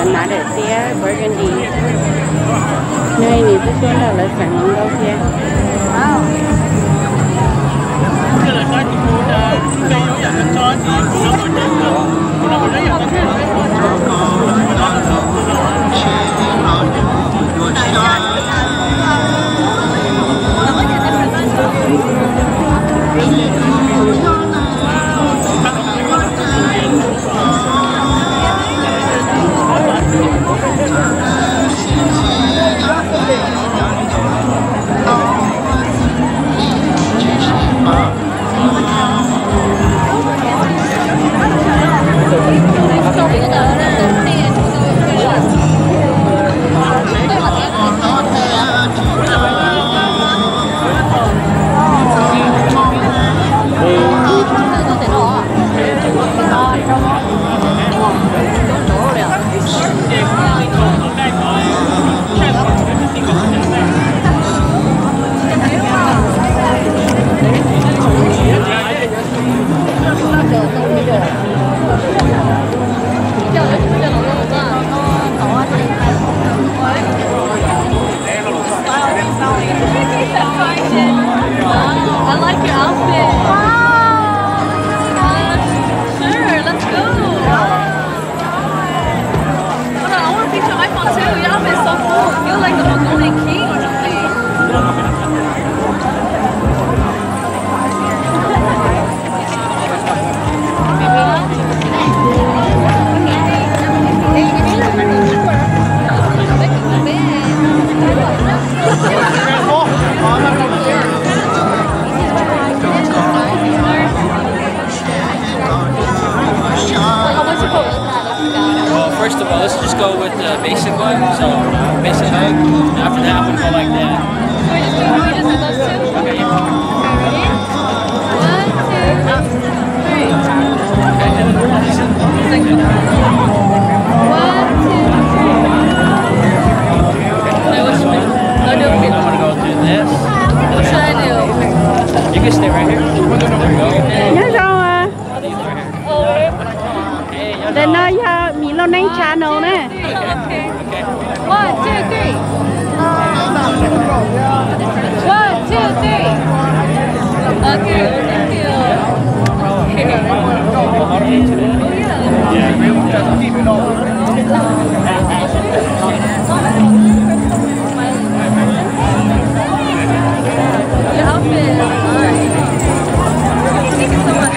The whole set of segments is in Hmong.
Mav daim tiab Burgundy, nws nws twb tuaj nrog lawv xeem hluas nkauj thiab. I like your outfit. Wow. Sure, let's go. Hold on, I want a picture of iPhone too. Your outfit is so cool. You're like the Mongolian king or something. Well, first of all, let's just go with the basic one. So, basic hug. After that, I'm gonna go like that. Okay, yeah. One, two, three. One, two, three. I'm gonna go do this. What should I do? You can stay right here. There we go. Nyob zoo. Ntawm no yog Mim Lauj Neeb channel na. One, two, three. One, two, three. Okay, thank you. Your outfit is nice. Thank you so much.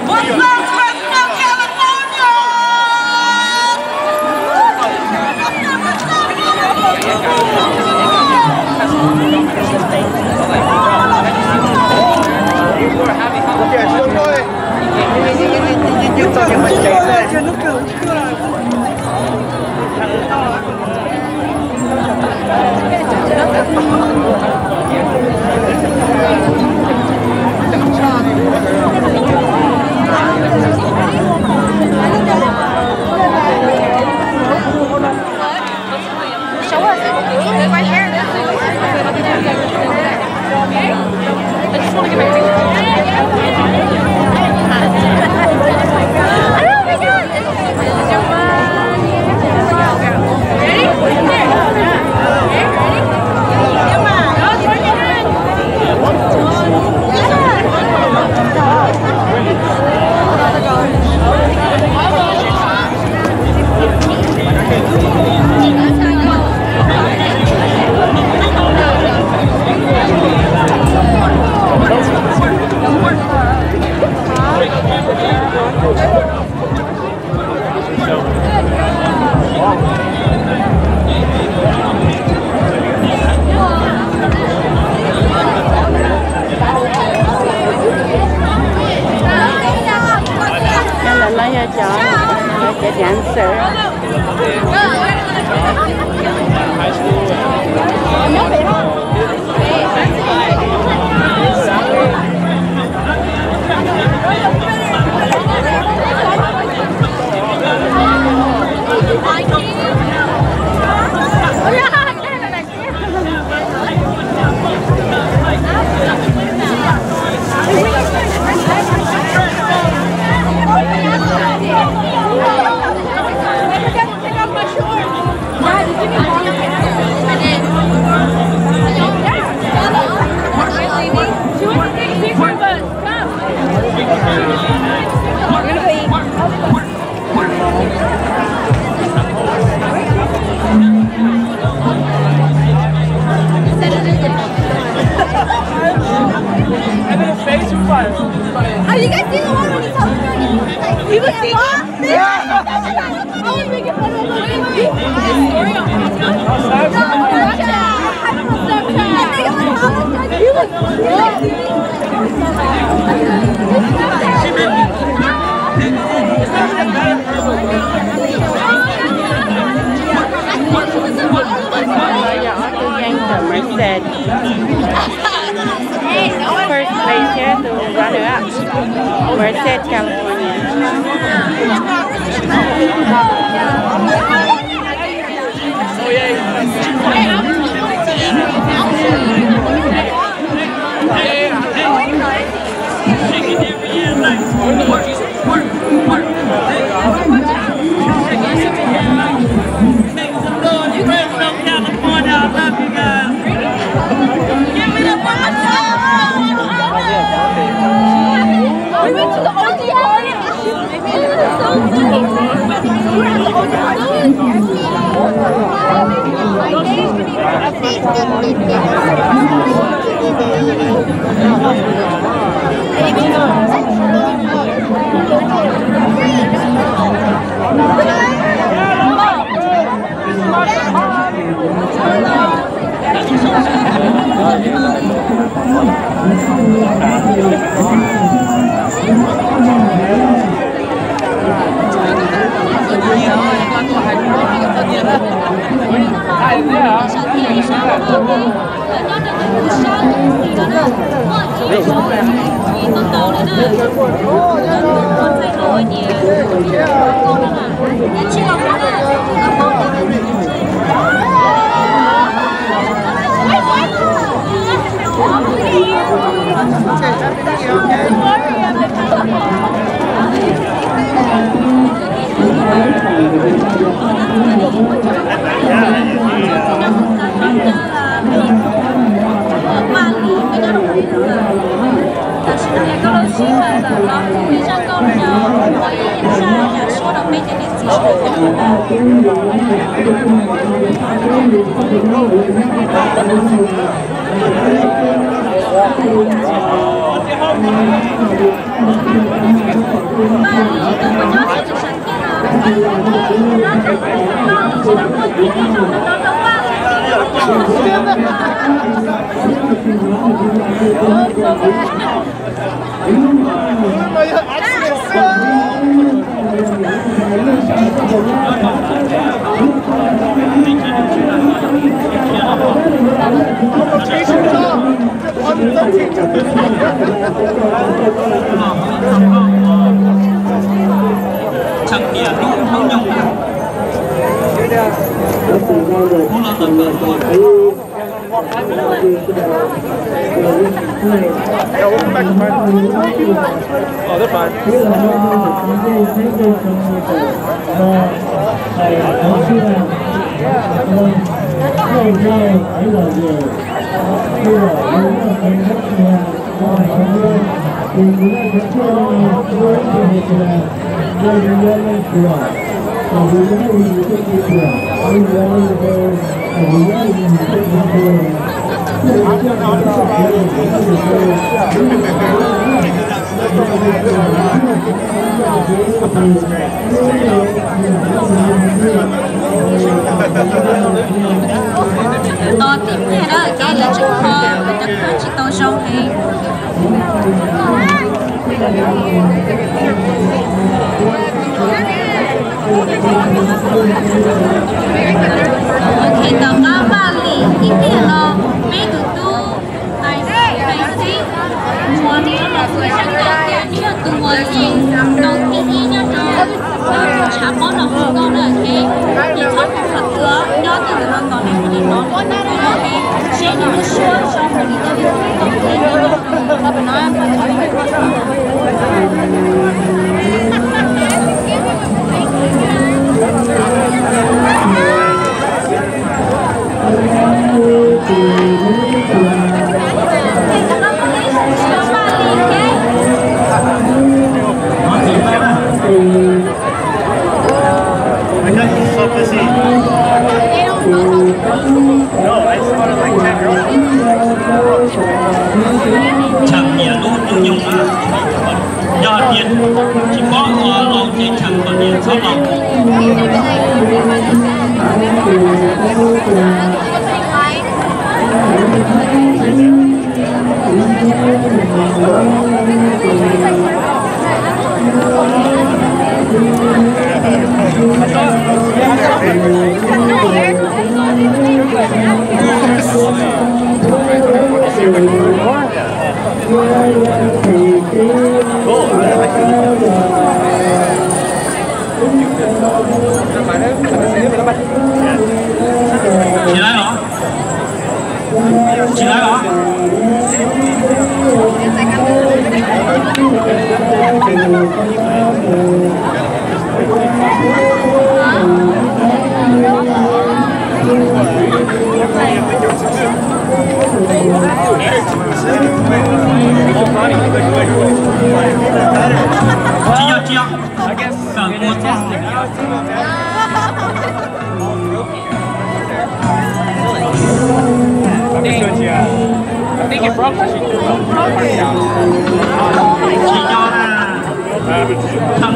What's up, Fresno, California? Cov, cov dancer. Have you guys seen the one when he talks about it? He was single? Yeah. Oh, we can put it on the story on Snapchat. Snapchat. He was single. Ob tug yeej tawm Merced. First place thiab tus runner up, Merced, California. Tos tim nyiaj na ces lawv tseem kho, lawv cov kho tsis tau zoo heev. Ok, tom qab Vaj Lim ib tiam no, peb tus tub Hais Xib muas nws los tus xeeb ntxwv tias nws yog tus muas yeej noo thib ib nyob rau tshav pob no hu nkauj na, ces nws txhob mus qhov twg, nyob twg los kom nws mus li no, seb nws lub suab zoo li cas. Tsham nyiam lub tus nyoog, yog tias tsis paub ua laus ces tsham kom niam txhob laus. Tsis laib los? Tsis laib los? Tsis yog, tsis yog. Kawm ua txuj. Tsis yog na. Thaum